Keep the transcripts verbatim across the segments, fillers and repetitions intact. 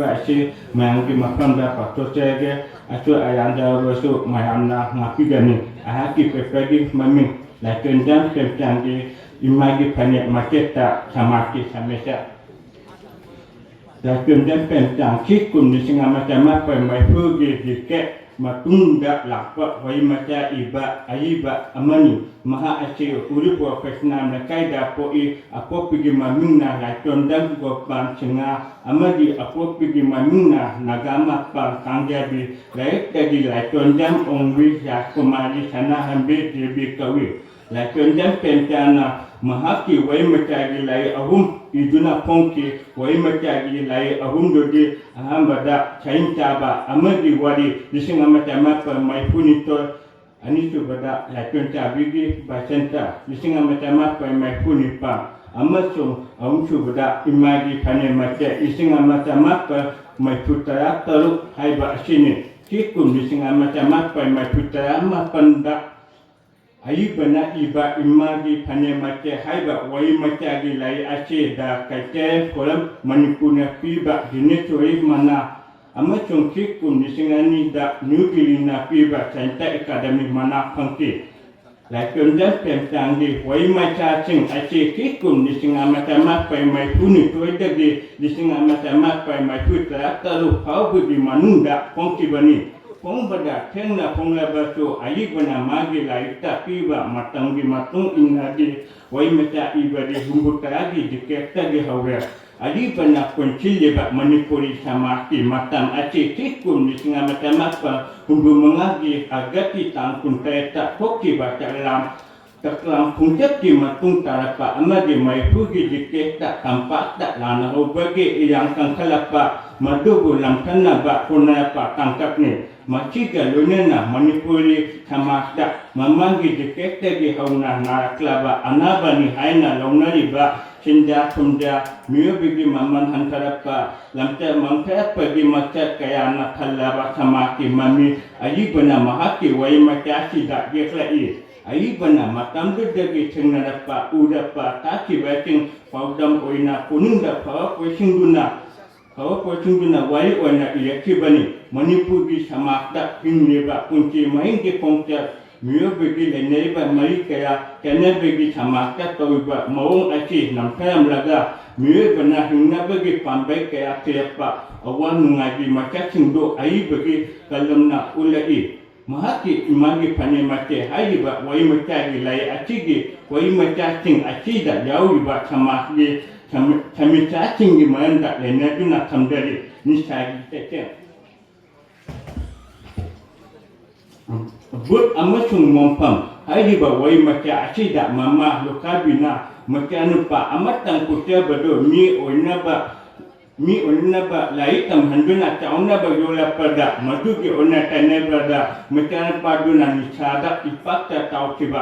ꯑꯁꯤ ꯃꯌꯥꯝꯒꯤ ꯃꯐꯝꯗ ꯄꯥꯡꯊꯣꯛꯆꯔꯒꯦ꯫ ꯑꯁꯣꯏ ꯑꯔꯥꯟꯗ ꯑꯣꯏꯔꯁꯨ ꯃꯌꯥꯝꯅ ꯉꯥꯛꯄꯤꯒꯅꯤ꯫ ꯑꯩꯍꯥꯛꯀꯤ ꯄꯦꯄꯔꯒꯤ ꯃꯃꯤꯡ ꯂꯥꯏꯇꯣꯟꯖꯝ ꯄꯦꯝꯆꯥꯟꯒꯤ ꯏꯃꯥꯒꯤ ꯐꯅꯦꯛ ꯃꯆꯦꯠꯇ ꯁꯃꯥꯖꯀꯤ ꯁꯃꯁ꯭ꯌꯥ꯫ ꯂꯥꯏꯇꯣꯟꯖꯝ ꯄꯦꯝꯆꯥꯟ ꯁꯤ ꯀꯨꯝ ꯂꯤꯁꯤꯡ ꯑꯃ ꯆꯃꯥꯄꯜ ꯃꯔꯤꯐꯨꯒꯤ ꯗꯤꯀꯦꯠ ꯃꯇꯨꯡꯗ ꯂꯥꯛꯄ ꯋꯥꯔꯤ ꯃꯆꯥ ꯏꯕ ꯑꯏꯕ ꯑꯃꯅꯤ꯫ ꯃꯍꯥꯛ ꯑꯁꯤ ꯎꯔꯤꯄꯣꯛ ꯐꯩꯁꯅꯥꯝ ꯂꯩꯀꯥꯏꯗ ꯄꯣꯛꯏ꯫ ꯑꯄꯣꯛꯄꯒꯤ ꯃꯃꯤꯡꯅ ꯂꯥꯏꯇꯣꯟꯖꯝ ꯒꯣꯄꯥꯜ ꯁꯤꯡꯍ ꯑꯃꯗꯤ ꯑꯄꯣꯛꯄꯒꯤ ꯃꯃꯤꯡꯅ ꯅꯥꯒꯥꯃꯄꯥꯜ ꯀꯥꯡꯖꯥꯕꯤ꯫ ꯂꯥꯏꯔꯤꯛꯇꯒꯤ ꯂꯥꯏꯇꯣꯟꯖꯝ ꯑꯣꯡꯕꯤ ꯔꯥꯖꯀꯨꯃꯥꯔꯤ ꯁꯅꯥꯍꯟꯕꯤ ꯗꯦꯕꯤ ꯀꯧꯏ꯫ ꯂꯥꯏꯇꯣꯟꯖꯝ ꯄꯦꯝꯆꯥꯟꯅ ꯃꯍꯥꯛꯀꯤ ꯋꯥꯔꯤ ꯃꯆꯥꯒꯤ ꯂꯥꯏꯔꯤꯛ ꯑꯍꯨꯝ ꯏꯗꯨꯅ ꯐꯣꯡꯈꯤ꯫ ꯋꯥꯔꯤ ꯃꯆꯥꯒꯤ ꯂꯥꯏꯔꯤꯛ ꯑꯍꯨꯝꯗꯨꯗꯤ ꯑꯍꯥꯟꯕꯗ ꯁꯍꯤꯟ ꯆꯥꯕ ꯑꯃꯒꯤ ꯋꯥꯔꯤ ꯂꯤꯁꯤꯡ ꯑꯃ ꯆꯃꯥꯄꯜ ꯃꯔꯤꯐꯨꯅꯤꯊꯣꯏ, ꯑꯅꯤꯁꯨꯕꯗ ꯂꯥꯏꯇꯣꯟ ꯆꯥꯕꯤꯒꯤ ꯕꯥꯁꯟꯇ ꯂꯤꯁꯤꯡ ꯑꯃ ꯆꯃꯥꯄꯜ ꯃꯔꯤꯐꯨꯅꯤꯄꯥꯜ, ꯑꯃꯁꯨꯡ ꯑꯍꯨꯝꯁꯨꯕꯗ ꯏꯃꯥꯒꯤ ꯐꯅꯦꯛ ꯃꯆꯦꯠ ꯂꯤꯁꯤꯡ ꯑꯃ ꯆꯃꯥꯄꯜ ꯃꯔꯤꯐꯨ ꯇꯔꯥ ꯇꯔꯨꯛ ꯍꯥꯏꯕ ꯑꯁꯤꯅꯤ꯫ ꯁꯤ ꯀꯨꯝ ꯂꯤꯁꯤꯡ ꯑꯃ ꯆꯃꯥꯄꯜ ꯃꯔꯤꯐꯨ ꯇꯔꯥ ꯃꯥꯄꯜꯗ ꯑꯏꯕꯅ ꯏꯕ ꯏꯃꯥꯒꯤ ꯐꯅꯦꯛ ꯃꯆꯦꯠ ꯍꯥꯏꯕ ꯋꯥꯔꯤ ꯃꯆꯥꯒꯤ ꯂꯥꯏꯔꯤꯛ ꯑꯁꯤ ꯗ ꯀꯜꯆꯔꯦꯜ ꯐꯣꯔꯝ ꯃꯅꯤꯄꯨꯔꯅ ꯄꯤꯕ ꯖꯤꯅꯦꯁꯣꯔꯤ ꯃꯅꯥ ꯑꯃꯁꯨꯡ ꯁꯤ ꯀꯨꯝ ꯂꯤꯁꯤꯡ ꯑꯅꯤꯗ ꯅ꯭ꯌꯨ ꯗꯤꯜꯂꯤꯅ ꯄꯤꯕ ꯁꯥꯍꯤꯇ꯭ꯌ ꯑꯦꯀꯥꯗꯃꯤ ꯃꯅꯥ ꯐꯪꯈꯤ꯫ ꯂꯥꯏꯇꯣꯟꯖꯝ ꯄꯦꯝꯆꯥꯟꯒꯤ ꯋꯥꯔꯤ ꯃꯆꯥꯁꯤꯡ ꯑꯁꯤ ꯁꯤ ꯀꯨꯝ ꯂꯤꯁꯤꯡ ꯑꯃ ꯆꯃꯥꯄꯜ ꯃꯔꯤꯐꯨꯅꯤꯊꯣꯏꯗꯒꯤ ꯂꯤꯁꯤꯡ ꯑꯃ ꯆꯃꯥꯄꯜ ꯃꯔꯤꯐꯨ ꯇꯔꯥ ꯇꯔꯨꯛ ꯐꯥꯎꯕꯒꯤ ꯃꯅꯨꯡꯗ ꯐꯣꯡꯈꯤꯕꯅꯤ꯫ ꯐꯣꯡꯕꯗ ꯊꯦꯡꯅ ꯐꯣꯡꯂꯕꯁꯨ, ꯑꯏꯕꯅ ꯃꯥꯒꯤ ꯂꯥꯏꯔꯤꯛꯇ ꯄꯤꯕ ꯃꯇꯝꯒꯤ ꯃꯇꯨꯡ ꯏꯟꯅꯗꯤ ꯋꯥꯔꯤ ꯃꯆꯥ ꯏꯕꯗꯤ ꯍꯨꯝꯐꯨ ꯇꯔꯥꯒꯤ ꯗꯤꯀꯦꯠꯇꯒꯤ ꯍꯧꯔꯦ꯫ ꯑꯏꯕꯅ ꯄꯨꯟꯁꯤꯜꯂꯤꯕ ꯃꯅꯤꯄꯨꯔꯤ ꯁꯃꯥꯖꯀꯤ ꯃꯇꯝ ꯑꯁꯤ ꯁꯤ ꯀꯨꯝ ꯂꯤꯁꯤꯡ ꯑꯃ ꯆꯃꯥꯄꯜ ꯍꯨꯝꯐꯨ ꯃꯉꯥꯒꯤ ꯑꯥꯒꯁꯀꯤ ꯇꯥꯡ ꯀꯨꯟꯇꯔꯦꯠꯇ ꯊꯣꯛꯈꯤꯕ ꯆꯥꯛꯂꯥꯝ ꯆꯥꯛꯂꯥꯝ ꯈꯣꯡꯆꯠꯀꯤ ꯃꯇꯨꯡ ꯇꯥꯔꯛꯄ ꯑꯃꯗꯤ ꯃꯔꯤꯐꯨꯒꯤ ꯗꯤꯀꯦꯠꯇ ꯇꯝꯄꯥꯛꯇ ꯂꯥꯟ ꯍꯧꯕꯒꯤ ꯏꯔꯥꯡ ꯀꯟꯈꯠꯂꯛꯄ, ꯃꯗꯨꯕꯨ ꯂꯝꯈꯠꯅꯕ ꯍꯣꯠꯅꯔꯛꯄ ꯇꯥꯡꯀꯛꯅꯤ꯫ ꯃꯁꯤꯒ ꯂꯣꯏꯅꯅ ꯃꯅꯤꯄꯨꯔꯤ ꯁꯃꯥꯖꯇ ꯃꯃꯥꯡꯒꯤ ꯗꯤꯀꯦꯠꯇꯒꯤ ꯍꯧꯅ ꯅꯥꯔꯛꯂꯕ ꯑꯅꯥꯕꯅꯤ ꯍꯥꯏꯅ ꯂꯧꯅꯔꯤꯕ ꯁꯦꯟꯖꯥ ꯊꯨꯝꯖꯥ, ꯃꯤꯑꯣꯏꯕꯒꯤ ꯃꯃꯜ ꯍꯟꯊꯔꯛꯄ, ꯂꯝꯆꯠ ꯃꯥꯡꯊꯔꯛꯄꯒꯤ ꯃꯁꯛ ꯀꯌꯥꯅ ꯊꯜꯂꯕ ꯁꯃꯥꯖꯀꯤ ꯃꯃꯤ ꯑꯏꯕꯅ ꯃꯍꯥꯛꯀꯤ ꯋꯥꯔꯤ ꯃꯆꯥꯁꯤꯗ ꯌꯦꯛꯂꯛꯏ꯫ ꯑꯏꯕꯅ ꯃꯇꯝꯗꯨꯗꯒꯤ ꯊꯦꯡꯅꯔꯛꯄ, ꯎꯔꯛꯄ, ꯇꯥꯈꯤꯕꯁꯤꯡ ꯄꯥꯎꯗꯝ ꯑꯣꯏꯅ ꯄꯨꯛꯅꯤꯡꯗ ꯐꯥꯎꯔꯛꯄꯁꯤꯡꯗꯨꯅ ꯈꯕꯔ ꯄꯣꯠꯁꯤꯡꯗꯨꯅ ꯋꯥꯔꯤ ꯑꯣꯏꯅ ꯏꯔꯛꯈꯤꯕꯅꯤ꯫ ꯃꯅꯤꯄꯨꯔꯒꯤ ꯁꯃꯥꯖꯇ ꯍꯤꯡꯂꯤꯕ ꯄꯨꯟꯁꯤ ꯃꯍꯤꯡꯒꯤ ꯈꯣꯡꯆꯠ, ꯃꯤꯑꯣꯏꯕꯒꯤ ꯂꯩꯅꯔꯤꯕ ꯃꯔꯤ ꯀꯌꯥ, ꯆꯠꯅꯕꯒꯤ ꯁꯃꯥꯖꯇ ꯇꯧꯔꯤꯕ ꯃꯑꯣꯡ ꯑꯁꯤ ꯅꯝꯊꯔꯝꯂꯒ, ꯃꯤꯑꯣꯏꯕꯅ ꯍꯤꯡꯅꯕꯒꯤ ꯄꯥꯝꯕꯩ ꯀꯌꯥ ꯊꯤꯔꯛꯄ, ꯑꯋꯥ ꯅꯨꯡꯉꯥꯏꯒꯤ ꯃꯁꯛꯁꯤꯡꯗꯨ ꯑꯏꯕꯒꯤ ꯀꯂꯝꯅ ꯎꯠꯂꯛꯏ꯫ ꯃꯍꯥꯛꯀꯤ ꯏꯃꯥꯒꯤ ꯐꯅꯦꯛ ꯃꯆꯦꯠ ꯍꯥꯏꯔꯤꯕ ꯋꯥꯔꯤ ꯃꯆꯥꯒꯤ ꯂꯥꯏꯔꯤꯛ ꯑꯁꯤꯒꯤ ꯋꯥꯔꯤ ꯃꯆꯥꯁꯤꯡ ꯑꯁꯤꯗ ꯌꯥꯎꯔꯤꯕ ꯁꯃꯥꯖꯀꯤ ꯁꯃꯤ-, ꯁꯃꯤꯁꯥꯁꯤꯡꯒꯤ ꯃꯔꯝꯗ ꯅꯩꯅꯗꯨꯅ ꯊꯝꯖꯔꯤ꯫ ꯅꯤꯁꯥꯒꯤ ꯆꯩꯊꯦꯡ꯫ ꯚꯨꯠ ꯑꯃꯁꯨꯡ ꯃꯣꯡꯐꯝ ꯍꯥꯏꯔꯤꯕ ꯋꯥꯔꯤ ꯃꯆꯥ ꯑꯁꯤꯗ ꯃꯃꯥ ꯂꯨꯈꯥꯕꯤꯅ ꯃꯆꯥꯅꯨꯄꯥ ꯑꯃꯇꯪ ꯄꯣꯛꯆꯕꯗꯨ ꯃꯤ ꯑꯣꯏꯅꯕ ꯃꯤ ꯑꯣꯏꯅꯅꯕ ꯂꯥꯏꯔꯤꯛ ꯇꯝꯍꯟꯗꯨꯅ ꯆꯥꯎꯅꯕ ꯌꯣꯛꯂꯛꯄꯗ, ꯃꯗꯨꯒꯤ ꯑꯣꯟꯅ ꯇꯩꯅꯕꯗ ꯃꯆꯥꯅꯨꯄꯥꯗꯨꯅ ꯅꯤꯁꯥꯗ ꯏꯄꯥꯛꯇ ꯇꯥꯎꯈꯤꯕ꯫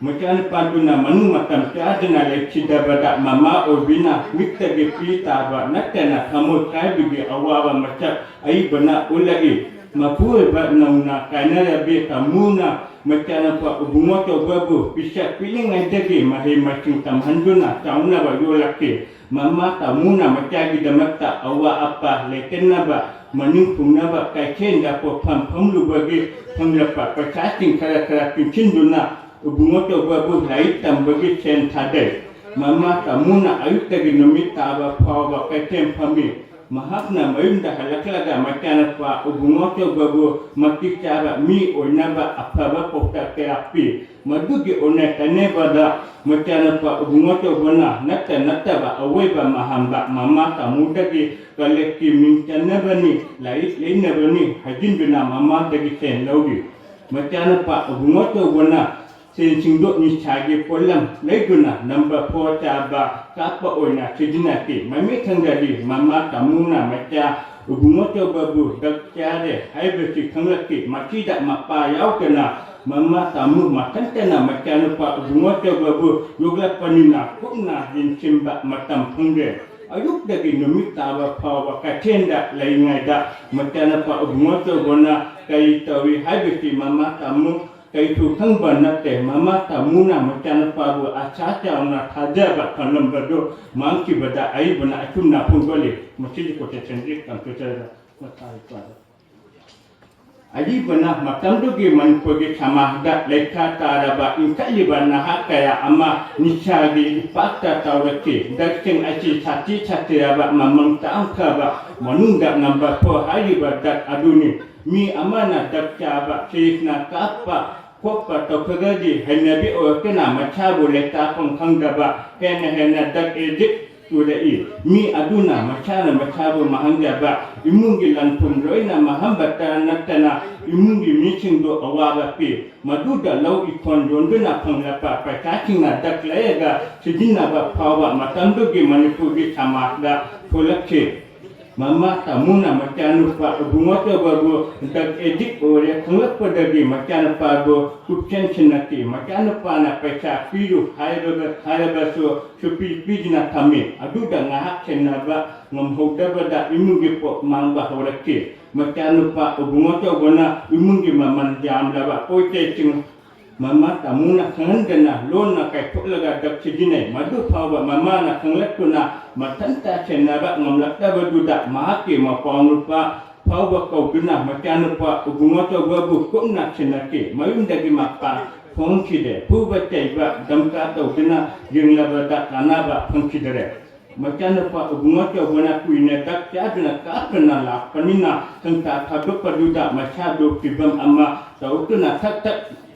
ꯃꯆꯥꯅꯨꯄꯥꯗꯨꯅ ꯃꯅꯨꯡ ꯃꯇꯝ ꯆꯥꯗꯅ ꯂꯩꯈꯤꯗꯕꯗ, ꯃꯃꯥ ꯑꯣꯏꯕꯤꯅ ꯃꯤꯠꯇꯒꯤ ꯄꯤ ꯇꯥꯕ ꯅꯠꯇꯅ ꯊꯃꯣꯏ ꯀꯥꯏꯕꯒꯤ ꯑꯋꯥꯕ ꯃꯁꯛ ꯑꯏꯕꯅ ꯎꯠꯂꯛꯏ꯫ ꯃꯄꯨꯔꯣꯏꯕ ꯅꯧꯅ ꯀꯥꯏꯅꯔꯕꯤ ꯇꯥꯃꯨꯅ ꯃꯆꯥꯅꯨꯄꯥ ꯏꯕꯨꯡꯉꯣ ꯆꯧꯕꯕꯨ ꯄꯤꯁꯛ ꯄꯤꯛꯂꯤꯉꯩꯗꯒꯤ ꯃꯍꯩ ꯃꯁꯤꯡ ꯇꯝꯍꯟꯗꯨꯅ ꯆꯥꯎꯅꯕ ꯌꯣꯛꯂꯛꯈꯤ꯫ ꯃꯃꯥ ꯇꯥꯃꯨꯅ ꯃꯆꯥꯒꯤꯗꯃꯛꯇ ꯑꯋꯥ ꯑꯄꯥ ꯂꯩꯇꯅꯕ, ꯃꯅꯤꯡ ꯊꯨꯡꯅꯕ ꯀꯩꯊꯦꯜꯗ ꯄꯣꯠꯐꯝ ꯐꯝꯂꯨꯕꯒꯤ ꯐꯪꯂꯛꯄ ꯄꯩꯁꯥꯁꯤꯡ ꯈꯔ ꯈꯔ ꯇꯨꯡꯁꯤꯟꯗꯨꯅ ꯏꯕꯨꯡꯉꯣ ꯆꯧꯕꯕꯨ ꯂꯥꯏꯔꯤꯛ ꯇꯝꯕꯒꯤ ꯁꯦꯟ ꯊꯥꯗꯩ꯫ ꯃꯃꯥ ꯇꯥꯃꯨꯅ ꯑꯌꯨꯛꯇꯒꯤ ꯅꯨꯃꯤꯠ ꯇꯥꯕ ꯐꯥꯎꯕ ꯀꯩꯊꯦꯜ ꯐꯝꯃꯤ꯫ ꯃꯍꯥꯛꯅ ꯃꯌꯨꯝꯗ ꯍꯜꯂꯛꯂꯒ ꯃꯆꯥꯅꯨꯄꯥ ꯏꯕꯨꯡꯉꯣ ꯆꯧꯕꯕꯨ ꯃꯇꯤꯛ ꯆꯥꯕ ꯃꯤ ꯑꯣꯏꯅꯕ ꯑꯐꯕ ꯄꯥꯎꯇꯥꯛ ꯀꯌꯥ ꯄꯤ꯫ ꯃꯗꯨꯒꯤ ꯑꯣꯟꯅ ꯇꯩꯅꯕꯗ ꯃꯆꯥꯅꯨꯄꯥ ꯏꯕꯨꯡꯉꯣ ꯆꯧꯕꯅ ꯅꯠꯇ ꯅꯠꯇꯕ ꯑꯋꯣꯏꯕ ꯃꯍꯥꯝꯕ ꯃꯃꯥ ꯇꯥꯃꯨꯗꯒꯤ ꯀꯂꯦꯛꯀꯤ ꯃꯤꯡ ꯆꯟꯅꯕꯅꯤ, ꯂꯥꯏꯔꯤꯛ ꯂꯩꯅꯕꯅꯤ ꯍꯥꯏꯖꯤꯟꯗꯨꯅ ꯃꯃꯥꯗꯒꯤ ꯁꯦꯟ ꯂꯧꯔꯤ꯫ ꯃꯆꯥꯅꯨꯄꯥ ꯏꯕꯨꯡꯉꯣ ꯆꯧꯕꯅ ꯁꯦꯟꯁꯤꯡꯗꯨ ꯅꯤꯁꯥꯒꯤ ꯄꯣꯠꯂꯝ ꯂꯩꯗꯨꯅ ꯅꯝꯕꯔ ꯐꯣꯔ ꯆꯥꯕ ꯀꯥꯞꯄ ꯑꯣꯏꯅ ꯁꯤꯖꯤꯟꯅꯈꯤ꯫ ꯃꯃꯤꯠ ꯊꯪꯗꯗꯤ ꯃꯃꯥ ꯇꯥꯃꯨꯅ ꯃꯆꯥ ꯏꯕꯨꯡꯉꯣ ꯆꯧꯕꯕꯨ ꯗ꯭ꯔꯒ ꯆꯥꯔꯦ ꯍꯥꯏꯕꯁꯤ ꯈꯪꯂꯛꯈꯤ꯫ ꯃꯁꯤꯗ ꯃꯄꯥ ꯌꯥꯎꯗꯅ ꯃꯃꯥ ꯇꯥꯃꯨ ꯃꯊꯟꯇꯅ ꯃꯆꯥꯅꯨꯄꯥ ꯏꯕꯨꯡꯉꯣ ꯆꯧꯕꯕꯨ ꯌꯣꯛꯂꯛꯄꯅꯤꯅ ꯀꯨꯞꯅ ꯌꯦꯡꯁꯤꯟꯕ ꯃꯇꯝ ꯐꯪꯗ꯭ꯔꯦ꯫ ꯑꯌꯨꯛꯇꯒꯤ ꯅꯨꯃꯤꯠ ꯇꯥꯕ ꯐꯥꯎꯕ ꯀꯩꯊꯦꯜꯗ ꯂꯩꯔꯤꯉꯩꯗ ꯃꯆꯥꯅꯨꯄꯥ ꯏꯕꯨꯡꯉꯣ ꯆꯧꯕꯅ ꯀꯔꯤ ꯇꯧꯔꯤ ꯍꯥꯏꯕꯁꯤ ꯃꯃꯥ ꯇꯥꯃꯨ ꯀꯩꯁꯨ ꯈꯪꯕ ꯅꯠꯇꯦ꯫ ꯃꯃꯥ ꯇꯥꯃꯨꯅ ꯃꯆꯥꯅꯨꯄꯥꯕꯨ ꯑꯁꯥ ꯆꯥꯎꯅ ꯊꯥꯖꯕ ꯊꯝꯂꯝꯕꯗꯨ ꯃꯥꯡꯈꯤꯕꯗ ꯑꯏꯕꯅ ꯑꯆꯨꯝꯅ ꯐꯣꯡꯗꯣꯛꯂꯤ꯫ ꯃꯁꯤꯒꯤ quotationꯁꯤ ꯀꯝꯄ꯭ꯌꯨꯇꯔꯗ ꯃꯈꯥ ꯄꯥꯔꯦ꯫ ꯑꯏꯕꯅ ꯃꯇꯝꯗꯨꯒꯤ ꯃꯅꯤꯄꯨꯔꯒꯤ ꯁꯃꯥꯖꯗ ꯂꯩꯈꯥ ꯇꯥꯔꯕ ꯏꯟꯈꯠꯂꯤꯕ ꯅꯍꯥ ꯀꯌꯥ ꯑꯃ ꯅꯤꯁꯥꯒꯤ ꯏꯄꯥꯛꯇ ꯇꯥꯎꯔꯛꯈꯤ꯫ ꯗ꯭ꯔꯒꯁꯤꯡ ꯑꯁꯤ ꯁꯥꯊꯤ ꯁꯥꯊꯤꯔꯕ ꯃꯃꯜ ꯇꯥꯡꯈ꯭ꯔꯕ ꯃꯅꯨꯡꯗ number four ꯍꯥꯏꯔꯤꯕ ꯗ꯭ꯔꯒ ꯑꯗꯨꯅꯤ꯫ ꯃꯤ ꯑꯃꯅ ꯗ꯭ꯔꯒ ꯆꯥꯕ, ꯁꯤꯔꯤꯁꯅ ꯀꯥꯞꯄ ꯈꯣꯠꯄ ꯇꯧꯈ꯭ꯔꯒꯗꯤ ꯍꯩꯅꯕꯤ ꯑꯣꯏꯔꯛꯇꯨꯅ ꯃꯁꯥꯕꯨ ꯂꯩꯇꯥꯐꯝ ꯈꯪꯗꯕ ꯍꯦꯟꯅ ꯍꯦꯟꯅ ꯗ꯭ꯔꯒ addict ꯆꯨꯔꯛꯏ꯫ ꯃꯤ ꯑꯗꯨꯅ ꯃꯁꯥꯅ ꯃꯁꯥꯕꯨ ꯃꯥꯡꯍꯟꯖꯕ, ꯏꯃꯨꯡꯒꯤ ꯂꯟ ꯊꯨꯝ ꯂꯣꯏꯅ ꯃꯥꯡꯍꯟꯕꯇ ꯅꯠꯇꯅ ꯏꯃꯨꯡꯒꯤ ꯃꯤꯁꯤꯡꯗꯨ ꯑꯋꯥꯕ ꯄꯤ꯫ ꯃꯗꯨꯗ ꯂꯧ ꯏꯈꯣꯟ ꯌꯣꯟꯗꯨꯅ ꯐꯪꯂꯛꯄ ꯄꯩꯁꯥꯁꯤꯡꯅ ꯗ꯭ꯔꯒ ꯂꯩꯔꯒ ꯁꯤꯖꯤꯟꯅꯕ ꯐꯥꯎꯕ ꯃꯇꯝꯗꯨꯒꯤ ꯃꯅꯤꯄꯨꯔꯒꯤ ꯁꯃꯥꯖꯗ ꯊꯣꯛꯂꯛꯈꯤ꯫ ꯃꯃꯥ ꯇꯥꯃꯨꯅ ꯃꯆꯥꯅꯨꯄꯥ ꯏꯕꯨꯡꯉꯣ ꯑꯆꯧꯕꯕꯨ ꯗ꯭ꯔꯒ addict ꯑꯣꯏꯔꯦ ꯈꯪꯂꯛꯄꯗꯒꯤ ꯃꯆꯥꯅꯨꯄꯥꯕꯨ ꯀꯨꯞꯁꯦꯟ ꯁꯤꯟꯅꯈꯤ꯫ ꯃꯆꯥꯅꯨꯄꯥꯅ ꯄꯩꯁꯥ ꯄꯤꯔꯨ ꯍꯥꯏꯔꯕ-, ꯍꯥꯏꯔꯕꯁꯨ ꯁꯨꯄꯤ ꯄꯤꯗꯨꯅ ꯊꯝꯃꯤ꯫ ꯑꯗꯨꯗ ꯉꯥꯏꯍꯥꯛ ꯁꯦꯟꯅꯕ ꯉꯝꯍꯧꯗꯕꯗ ꯏꯃꯨꯡꯒꯤ ꯄꯣꯠ ꯃꯥꯡꯕ ꯍꯧꯔꯛꯈꯤ꯫ ꯃꯆꯥꯅꯨꯄꯥ ꯏꯕꯨꯡꯉꯣ ꯑꯆꯧꯕꯅ ꯏꯃꯨꯡꯒꯤ ꯃꯃꯜ ꯌꯥꯝꯂꯕ ꯄꯣꯠ ꯆꯩꯁꯤꯡ ꯃꯃꯥ ꯇꯥꯃꯨꯅ ꯈꯪꯍꯟꯗꯅ ꯂꯣꯟꯅ ꯀꯥꯏꯊꯣꯛꯂꯒ ꯗ꯭ꯔꯒ ꯁꯤꯖꯤꯟꯅꯩ꯫ ꯃꯗꯨ ꯐꯥꯎꯕ ꯃꯃꯥꯅ ꯈꯪꯂꯛꯇꯨꯅ ꯃꯊꯟꯇ ꯁꯦꯟꯅꯕ ꯉꯝꯂꯛꯇꯕꯗꯨꯗ ꯃꯍꯥꯛꯀꯤ ꯃꯄꯥꯎ ꯅꯨꯄꯥ ꯐꯥꯎꯕ ꯀꯧꯗꯨꯅ ꯃꯆꯥꯅꯨꯄꯥ ꯏꯕꯨꯡꯉꯣ ꯑꯆꯧꯕꯕꯨ ꯀꯨꯞꯅ ꯁꯦꯟꯅꯈꯤ꯫ ꯃꯌꯨꯝꯗꯒꯤ ꯃꯄꯥꯟ ꯊꯣꯡꯈꯤꯗꯦ꯫ ꯐꯨꯕ ꯆꯩꯕ ꯗꯝꯀꯥ ꯇꯧꯗꯨꯅ ꯌꯦꯡꯂꯕꯗ ꯀꯥꯟꯅꯕ ꯐꯪꯈꯤꯗꯔꯦ꯫ ꯃꯆꯥꯅꯨꯄꯥ ꯏꯕꯨꯡꯉꯣ ꯑꯆꯧꯕꯅ ꯀꯨꯏꯅ ꯗ꯭ꯔꯒ ꯆꯥꯗꯨꯅ ꯀꯥꯞꯇꯨꯅ ꯂꯥꯛꯄꯅꯤꯅ ꯁꯪꯁꯥꯔ ꯊꯥꯗꯣꯛꯄꯗꯨꯗ ꯃꯁꯥꯗꯨ ꯐꯤꯕꯝ ꯑꯃ ꯇꯧꯗꯨꯅ ꯊꯛ ꯊꯛ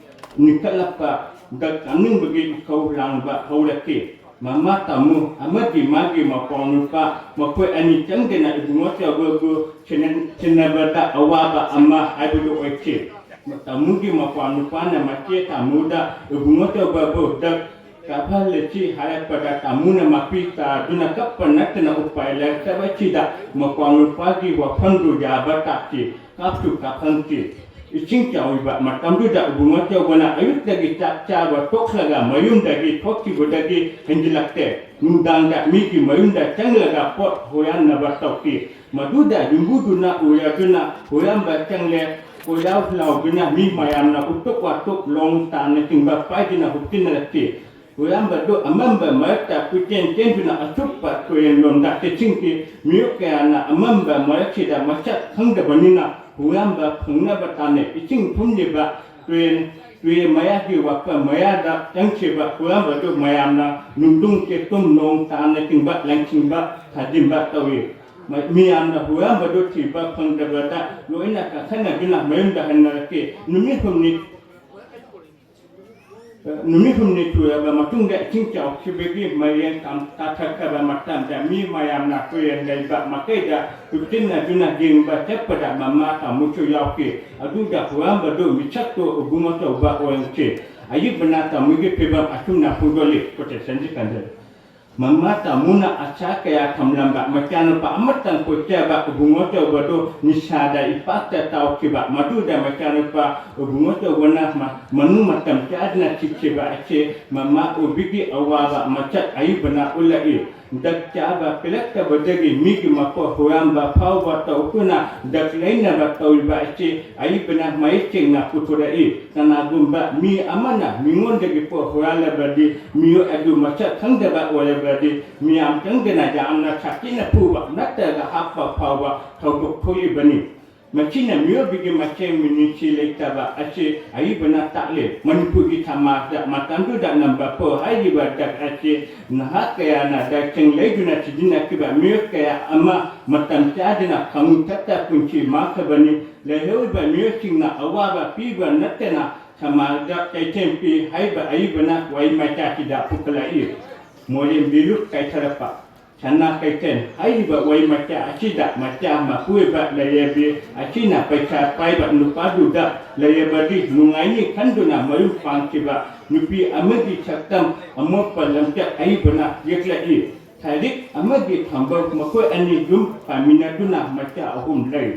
ꯅꯤꯛꯈꯠꯂꯛꯄ ꯗ꯭ꯔꯒ ꯆꯥꯅꯤꯡꯕꯒꯤ ꯏꯊꯧ ꯂꯥꯡꯕ ꯍꯧꯔꯛꯈꯤ꯫ ꯃꯃꯥ ꯇꯥꯃꯨ ꯑꯃꯗꯤ ꯃꯥꯒꯤ ꯃꯄꯥꯎ ꯅꯨꯄꯥ ꯃꯈꯣꯏ ꯑꯅꯤ ꯆꯪꯗꯅ ꯏꯕꯨꯡꯉꯣ ꯑꯆꯧꯕꯕꯨ ꯁꯦꯟꯅ-, ꯁꯦꯟꯅꯕꯗ ꯑꯋꯥꯕ ꯑꯃ ꯍꯥꯏꯕꯗꯨ ꯑꯣꯏꯈꯤ꯫ ꯇꯥꯃꯨꯒꯤ ꯃꯄꯥꯎ ꯅꯨꯄꯥꯅ ꯃꯆꯦ ꯇꯥꯃꯨꯗ ꯏꯕꯨꯡꯉꯣ ꯑꯆꯧꯕꯕꯨ ꯗ꯭ꯔꯒ ꯀꯥꯞꯍꯜꯂꯁꯤ ꯍꯥꯏꯔꯛꯄꯗ ꯇꯥꯃꯨꯅ ꯃꯄꯤ ꯇꯥꯗꯨꯅ ꯀꯞꯄ ꯅꯠꯇꯅ ꯎꯄꯥꯏ ꯂꯩꯔꯛꯇꯕ ꯑꯁꯤꯗ ꯃꯄꯥꯎ ꯅꯨꯄꯥꯒꯤ ꯋꯥꯐꯝꯗꯨ ꯌꯥꯕ ꯇꯥꯈꯤ꯫ ꯀꯥꯞꯁꯨ ꯀꯥꯞꯍꯟꯈꯤ꯫ ꯏꯁꯤꯡ ꯆꯥꯎꯔꯤꯕ ꯃꯇꯝꯗꯨꯗ ꯏꯕꯨꯡꯉꯣ ꯑꯆꯧꯕꯅ ꯑꯌꯨꯛꯇꯒꯤ ꯆꯥꯛ ꯆꯥꯕ ꯇꯣꯛꯂꯒ ꯃꯌꯨꯝꯗꯒꯤ ꯊꯣꯛꯈꯤꯕꯗꯒꯤ ꯍꯟꯖꯤꯜꯂꯛꯇꯦ꯫ ꯅꯨꯡꯗꯥꯡꯗ ꯃꯤꯒꯤ ꯃꯌꯨꯝꯗ ꯆꯪꯂꯒ ꯄꯣꯠ ꯍꯨꯔꯥꯟꯅꯕ ꯇꯧꯈꯤ꯫ ꯃꯗꯨꯗ ꯌꯨꯝꯕꯨꯗꯨꯅ ꯎꯔꯗꯨꯅ ꯍꯨꯔꯥꯟꯕ ꯆꯪꯂꯦ, ꯀꯣꯏꯂꯥꯎ ꯂꯥꯎꯗꯨꯅ ꯃꯤ ꯃꯌꯥꯝꯅ ꯎꯇꯨꯞ ꯋꯥꯇꯨꯞ ꯂꯣꯡ ꯇꯥꯅꯆꯤꯡꯕ ꯄꯥꯏꯗꯨꯅ ꯍꯨꯞꯆꯤꯟꯅꯔꯛꯈꯤ꯫ ꯍꯨꯔꯥꯟꯕꯗꯨ ꯑꯃꯝꯕ ꯃꯔꯛꯇ ꯀꯣꯏꯆꯦꯟ ꯆꯦꯟꯗꯨꯅ ꯑꯆꯨꯞꯄ ꯇꯨꯔꯦꯜꯂꯣꯝꯗ ꯆꯦꯟꯁꯤꯟꯈꯤ꯫ ꯃꯤꯑꯣꯏ ꯀꯌꯥꯅ ꯑꯃꯝꯕ ꯃꯔꯛꯁꯤꯗ ꯃꯁꯛ ꯈꯪꯗꯕꯅꯤꯅ ꯍꯨꯔꯥꯟꯕ ꯐꯪꯅꯕ ꯇꯥꯟꯅꯩ꯫ ꯏꯁꯤꯡ ꯊꯨꯝꯂꯤꯕ ꯇꯨꯔꯦꯜ, ꯇꯨꯔꯦꯜ ꯃꯌꯥꯒꯤ ꯋꯥꯐꯝ ꯃꯌꯥꯗ ꯆꯪꯈꯤꯕ ꯍꯨꯔꯥꯟꯕꯗꯨ ꯃꯌꯥꯝꯅ ꯅꯨꯡꯗꯨꯡ ꯆꯦꯛꯇꯨꯝ ꯅꯣꯡ ꯇꯥꯅꯆꯤꯡꯕ ꯂꯪꯁꯤꯟꯕ ꯊꯥꯖꯤꯟꯕ ꯇꯧꯏ꯫ ꯃ-, ꯃꯤꯌꯥꯝꯅ ꯍꯨꯔꯥꯟꯕꯗꯨ ꯊꯤꯕ ꯐꯪꯗꯕꯗ ꯂꯣꯏꯅ ꯀꯥꯈꯠꯅꯗꯨꯅ ꯃꯌꯨꯝꯗ ꯍꯟꯅꯔꯛꯈꯤ꯫ ꯅꯨꯃꯤꯠ ꯍꯨꯝꯅꯤ, ꯅꯨꯃꯤꯠ ꯍꯨꯝꯅꯤ ꯁꯨꯔꯕ ꯃꯇꯨꯡꯗ ꯏꯁꯤꯡ ꯆꯥꯎꯈꯤꯕꯒꯤ ꯃꯔꯦꯡ ꯀꯥꯝ-, ꯀꯥꯊꯠꯈ꯭ꯔꯕ ꯃꯇꯝꯗ ꯃꯤ ꯃꯌꯥꯝꯅ ꯇꯨꯔꯦꯜ ꯂꯩꯕ ꯃꯥꯏꯀꯩꯗ ꯇꯨꯡꯁꯤꯟꯅꯗꯨꯅ ꯌꯦꯡꯕ ꯆꯠꯄꯗ ꯃꯃꯥ ꯇꯥꯃꯨꯁꯨ ꯌꯥꯎꯈꯤ꯫ ꯑꯗꯨꯗ ꯍꯨꯔꯥꯟꯕꯗꯨ ꯃꯤꯁꯛꯇꯨ ꯏꯕꯨꯡꯉꯣ ꯑꯆꯧꯕ ꯑꯣꯏꯔꯝꯈꯤ꯫ ꯑꯌꯤꯕꯅ ꯇꯥꯃꯨꯒꯤ ꯐꯤꯕꯝ ꯑꯁꯨꯝꯅ ꯐꯣꯡꯗꯣꯛꯂꯤ꯫ ꯀꯣꯇꯦꯁꯟꯁꯤ ꯀꯟꯖꯔꯤ꯫ ꯃꯃꯥ ꯇꯥꯃꯨꯅ ꯑꯁꯥ ꯀꯌꯥ ꯊꯝꯂꯝꯕ ꯃꯆꯥꯅꯨꯄꯥ ꯑꯃꯇꯪ ꯄꯣꯛꯆꯕ ꯏꯕꯨꯡꯉꯣ ꯑꯆꯧꯕꯗꯨ ꯅꯤꯁꯥꯗ ꯏꯄꯥꯛꯇ ꯇꯥꯎꯈꯤꯕ꯫ ꯃꯗꯨꯗ ꯃꯆꯥꯅꯨꯄꯥ ꯏꯕꯨꯡꯉꯣ ꯑꯆꯧꯕꯅ ꯃ-, ꯃꯅꯨꯡ ꯃꯇꯝ ꯆꯥꯗꯅ ꯁꯤꯈꯤꯕ ꯑꯁꯤ ꯃꯃꯥ ꯑꯣꯏꯕꯒꯤ ꯑꯋꯥꯕ ꯃꯁꯛ ꯑꯌꯤꯕꯅ ꯎꯠꯂꯛꯏ꯫ ꯗꯛ ꯆꯥꯕ ꯄꯤꯔꯛꯇꯕꯗꯒꯤ ꯃꯤꯒꯤ ꯃꯄꯣꯠ ꯍꯨꯔꯥꯟꯕ ꯐꯥꯎꯕ ꯇꯧꯗꯨꯅ ꯗꯛ ꯂꯩꯅꯕ ꯇꯧꯔꯤꯕ ꯑꯁꯤ ꯑꯏꯕꯅ ꯃꯌꯦꯛ ꯁꯦꯡꯅ ꯄꯨꯊꯣꯔꯛꯏ꯫ ꯀꯅꯥꯒꯨꯝꯕ ꯃꯤ ꯑꯃꯅ ꯃꯤꯉꯣꯟꯗꯒꯤ ꯄꯣꯠ ꯍꯨꯔꯥꯜꯂꯕꯗꯤ ꯃꯤꯑꯣꯏ ꯑꯗꯨ ꯃꯁꯛ ꯈꯪꯗꯕ ꯑꯣꯏꯔꯕꯗꯤ ꯃꯤꯌꯥꯝ ꯆꯪꯗꯅ ꯌꯥꯝꯅ ꯁꯥꯊꯤꯅ ꯐꯨꯕ ꯅꯠꯇ꯭ꯔꯒ ꯍꯥꯠꯄ ꯐꯥꯎꯕ ꯊꯧꯗꯣꯛ ꯊꯣꯛꯂꯤꯕꯅꯤ꯫ ꯃꯁꯤꯅ ꯃꯤꯑꯣꯏꯕꯒꯤ ꯃꯁꯦꯟ ꯃꯤꯅꯨꯡꯁꯤ ꯂꯩꯇꯕ ꯑꯁꯤ ꯑꯏꯕꯅ ꯇꯥꯛꯂꯤ꯫ ꯃꯅꯤꯄꯨꯔꯒꯤ ꯁꯃꯥꯖꯗ ꯃꯇꯝꯗꯨꯗ ꯅꯝꯕꯔ ꯐꯣꯔ ꯍꯥꯏꯔꯤꯕ ꯗꯛ ꯑꯁꯤ ꯅꯍꯥ ꯀꯌꯥꯅ ꯗꯛꯁꯤꯡ ꯂꯩꯗꯨꯅ ꯁꯤꯖꯤꯟꯅꯈꯤꯕ ꯃꯤꯑꯣꯏ ꯀꯌꯥ ꯑꯃ ꯃꯇꯝ ꯆꯥꯗꯅ ꯈꯪꯉꯨ ꯊꯛꯇ ꯄꯨꯟꯁꯤ ꯃꯥꯡꯈ꯭ꯔꯕꯅꯤ꯫ ꯂꯩꯍꯧꯔꯤꯕ ꯃꯤꯑꯣꯏꯁꯤꯡꯅ ꯑꯋꯥꯕ ꯄꯤꯕ ꯅꯠꯇꯅ ꯁꯃꯥꯖꯗ ꯆꯩꯊꯦꯡ ꯄꯤ ꯍꯥꯏꯕ ꯑꯏꯕꯅ ꯋꯥꯔꯤ ꯃꯆꯥꯁꯤꯗ ꯄꯨꯈꯠꯂꯛꯏ꯫ ꯃꯣꯔꯦꯝ ꯕꯤꯔꯨ ꯀꯥꯏꯊꯔꯛꯄ꯫ ꯁꯅꯥ ꯀꯩꯊꯦꯜ ꯍꯥꯏꯔꯤꯕ ꯋꯥꯔꯤ ꯃꯆꯥ ꯑꯁꯤꯗ ꯃꯆꯥ ꯃꯄꯨ ꯑꯣꯏꯕ ꯂꯥꯏꯔꯦꯝꯕꯤ ꯑꯁꯤꯅ ꯄꯩꯁꯥ ꯄꯥꯏꯕ ꯅꯨꯄꯥꯗꯨꯗ ꯂꯩꯔꯕꯗꯤ ꯅꯨꯡꯉꯥꯏꯅꯤ ꯈꯟꯗꯨꯅ ꯃꯌꯨꯝ ꯄꯥꯟꯈꯤꯕ ꯅꯨꯄꯤ ꯑꯃꯒꯤ ꯁꯛꯇꯝ ꯑꯃꯣꯠꯄ ꯂꯝꯆꯠ ꯑꯏꯕꯅ ꯌꯦꯛꯂꯛꯏ꯫ ꯁꯥꯏꯔꯤꯛ ꯑꯃꯗꯤ ꯊꯝꯕꯧ ꯃꯈꯣꯏ ꯑꯅꯤ ꯌꯨꯝ ꯄꯥꯟꯃꯤꯟꯅꯗꯨꯅ ꯃꯆꯥ ꯑꯍꯨꯝ ꯂꯩ꯫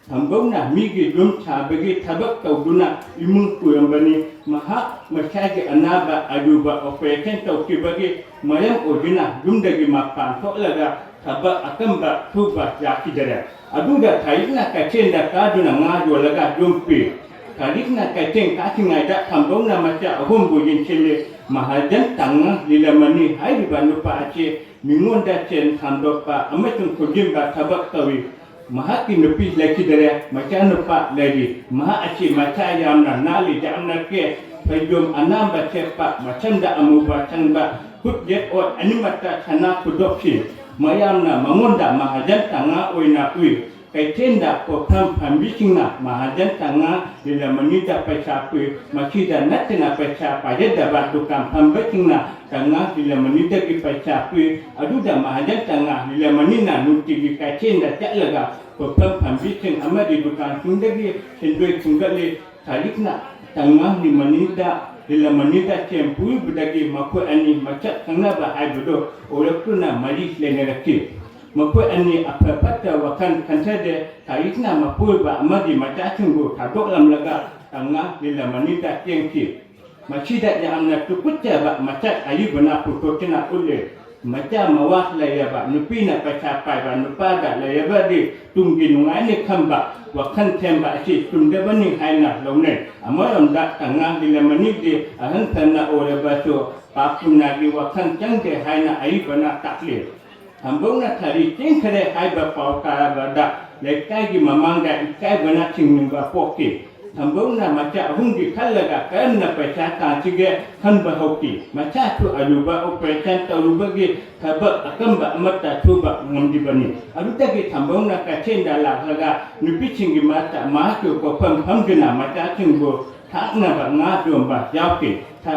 ꯊꯝꯕꯧꯅ ꯃꯤꯒꯤ ꯌꯨꯝ ꯁꯥꯕꯒꯤ ꯊꯕꯛ ꯇꯧꯗꯨꯅ ꯏꯃꯨꯡ ꯄꯨꯔꯝꯕꯅꯤ꯫ ꯃꯍꯥꯛ ꯃꯁꯥꯒꯤ ꯑꯅꯥꯕ ꯑꯔꯨꯕ ꯑꯣꯄꯔꯦꯁꯟ ꯇꯧꯈꯤꯕꯒꯤ ꯃꯔꯝ ꯑꯣꯏꯗꯨꯅ ꯌꯨꯝꯗꯒꯤ ꯃꯄꯥꯟ ꯊꯣꯛꯂꯒ ꯊꯕꯛ ꯑꯀꯟꯕ ꯁꯨꯕ ꯌꯥꯈꯤꯗꯔꯦ꯫ ꯑꯗꯨꯗ ꯊꯥꯔꯤꯛꯅ ꯀꯩꯊꯦꯜꯗ ꯀꯥꯗꯨꯅ ꯉꯥ ꯌꯣꯜꯂꯒ ꯌꯨꯝ ꯄꯤ꯫ ꯊꯥꯔꯤꯛꯅ ꯀꯩꯊꯦꯜ ꯀꯥꯈꯤꯉꯩꯗ ꯊꯝꯕꯧꯅ ꯃꯆꯥ ꯑꯍꯨꯝꯕꯨ ꯌꯦꯡꯁꯤꯜꯂꯤ꯫ ꯃꯍꯥꯖꯟ ꯇꯥꯡꯉ ꯂꯤꯂꯃꯅꯤ ꯍꯥꯏꯔꯤꯕ ꯅꯨꯄꯥ ꯑꯁꯤ ꯃꯤꯉꯣꯟꯗ ꯁꯦꯟ ꯁꯥꯟꯗꯣꯛꯄ ꯑꯃꯁꯨꯡ ꯈꯨꯖꯤꯟꯕ ꯊꯕꯛ ꯇꯧꯏ꯫ ꯃꯍꯥꯛꯀꯤ ꯅꯨꯄꯤ ꯂꯩꯈꯤꯗꯔꯦ, ꯃꯆꯥꯅꯨꯄꯥ ꯂꯩꯔꯤ꯫ ꯃꯍꯥꯛ ꯑꯁꯤ ꯃꯁꯥ ꯌꯥꯝꯅ ꯅꯥꯜꯂꯤ, ꯌꯥꯝꯅ ꯀꯦ, ꯐꯩꯖꯣꯝ ꯑꯅꯥꯟꯕ ꯁꯦꯠꯄ, ꯃꯁꯝꯗ ꯑꯃꯨꯕ ꯁꯪꯕ, ꯈꯨꯠ ꯌꯦꯠ ꯑꯣꯠ ꯑꯅꯤꯃꯛꯇ ꯁꯅꯥ ꯈꯨꯗꯣꯞꯁꯤ꯫ ꯃꯌꯥꯝꯅ ꯃꯉꯣꯟꯗ ꯃꯍꯥꯖꯟ ꯇꯥꯡꯉ ꯑꯣꯏꯅ ꯎꯏ꯫ ꯀꯩꯊꯦꯜꯗ ꯄꯣꯠꯐꯝ ꯐꯝꯕꯤꯁꯤꯡꯅ ꯃꯍꯥꯖꯟ ꯇꯥꯡꯉ ꯂꯤꯂꯃꯅꯤꯗ ꯄꯩꯁꯥ ꯄꯨꯏ꯫ ꯃꯁꯤꯗ ꯅꯠꯇꯅ ꯄꯩꯁꯥ ꯄꯥꯏꯖꯗꯕ ꯗꯨꯀꯥꯟ ꯐꯝꯕꯁꯤꯡꯅ ꯇꯥꯡꯉ ꯂꯤꯂꯃꯅꯤꯗꯒꯤ ꯄꯩꯁꯥ ꯄꯨꯏ꯫ ꯑꯗꯨꯗ ꯃꯍꯥꯖꯟ ꯇꯥꯡꯉ ꯂꯤꯂꯃꯅꯤꯅ ꯅꯨꯡꯇꯤꯒꯤ ꯀꯩꯊꯦꯜꯗ ꯆꯠꯂꯒ ꯄꯣꯠꯐꯝ ꯐꯝꯕꯤꯁꯤꯡ ꯑꯃꯗꯤ ꯗꯨꯀꯥꯟꯁꯤꯡꯗꯒꯤ ꯁꯦꯟꯗꯣꯏ ꯈꯨꯝꯒꯠꯂꯤ꯫ ꯊꯥꯔꯤꯛꯅ ꯇꯥꯡꯉ ꯂꯤꯂꯃꯅꯤꯗ, ꯂꯤꯂꯃꯅꯤꯗ ꯁꯦꯟ ꯄꯨꯔꯤꯕꯗꯒꯤ ꯃꯈꯣꯏ ꯑꯅꯤ ꯃꯁꯛ ꯈꯪꯅꯕ ꯍꯥꯏꯕꯗꯨ ꯑꯣꯏꯔꯛꯇꯨꯅ ꯃꯔꯤ ꯂꯩꯅꯔꯛꯈꯤ꯫ ꯃꯈꯣꯏ ꯑꯅꯤ ꯑꯐ ꯐꯠꯇ ꯋꯥꯈꯜ ꯈꯟꯊꯗꯦ꯫ ꯊꯥꯔꯤꯛꯅ ꯃꯄꯨꯔꯣꯏꯕ ꯑꯃꯗꯤ ꯃꯆꯥꯁꯤꯡꯕꯨ ꯊꯥꯗꯣꯛꯂꯝꯂꯒ ꯇꯥꯡꯉ ꯂꯤꯂꯃꯅꯤꯗ ꯆꯦꯟꯈꯤ꯫ ꯃꯁꯤꯗ ꯌꯥꯝꯅ ꯇꯨꯀꯠꯆꯕ ꯃꯁꯛ ꯑꯔꯤꯕꯅ ꯄꯨꯊꯣꯛꯇꯨꯅ ꯎꯠꯂꯤ꯫ ꯃꯆꯥ ꯃꯋꯥ ꯂꯩꯔꯕ ꯅꯨꯄꯤꯅ ꯄꯩꯁꯥ ꯄꯥꯏꯕ ꯅꯨꯄꯥꯗ ꯂꯩꯔꯕꯗꯤ ꯇꯨꯡꯒꯤ ꯅꯨꯡꯉꯥꯏꯅꯤ ꯈꯟꯕ ꯋꯥꯈꯜ ꯊꯦꯝꯕ ꯑꯁꯤ ꯆꯨꯝꯗꯕꯅꯤ ꯍꯥꯏꯅ ꯂꯧꯅꯩ꯫ ꯑꯃꯔꯣꯝꯗ ꯇꯥꯡꯉ ꯂꯤꯂꯃꯅꯤꯗꯤ ꯑꯍꯜ ꯐꯅ ꯑꯣꯏꯔꯕꯁꯨ ꯄꯥꯞ ꯄꯨꯅ꯭ꯌꯒꯤ ꯋꯥꯈꯜ ꯆꯪꯗꯦ ꯍꯥꯏꯅ ꯑꯔꯤꯕꯅ ꯇꯥꯛꯂꯤ꯫ ꯊꯝꯕꯧꯅ ꯊꯥꯔꯤ ꯆꯦꯟꯈꯔꯦ ꯍꯥꯏꯕ ꯄꯥꯎ ꯇꯥꯔꯕꯗ ꯂꯩꯀꯥꯏꯒꯤ ꯃꯃꯥꯡꯗ ꯏꯀꯥꯏꯕꯅ ꯊꯤꯡꯅꯤꯡꯕ ꯄꯣꯛꯈꯤ꯫ ꯊꯝꯕꯧꯅ ꯃꯆꯥ ꯑꯍꯨꯝꯒꯤ ꯈꯜꯂꯒ ꯀꯔꯝꯅ ꯄꯩꯁꯥ ꯇꯥꯟꯁꯤꯒꯦ ꯈꯟꯕ ꯍꯧꯈꯤ꯫ ꯃꯆꯥꯁꯨ ꯑꯔꯨꯕ operation ꯇꯧꯔꯨꯕꯒꯤ ꯊꯕꯛ ꯑꯀꯟꯕ ꯑꯃꯠꯇ ꯁꯨꯕ ꯉꯝꯂꯤꯕꯅꯤ꯫ ꯑꯗꯨꯗꯒꯤ ꯊꯝꯕꯧꯅ ꯀꯩꯊꯦꯜꯗ ꯂꯥꯛꯂꯒ ꯅꯨꯄꯤꯁꯤꯡꯒꯤ ꯃꯔꯛꯇ ꯃꯍꯥꯛꯀꯤ ꯄꯣꯠꯐꯝ ꯐꯝꯗꯨꯅ ꯃꯆꯥꯁꯤꯡꯕꯨ ꯊꯥꯛꯅꯕ ꯉꯥ ꯌꯣꯟꯕ ꯌꯥꯎꯈꯤ꯫ ꯊꯥ,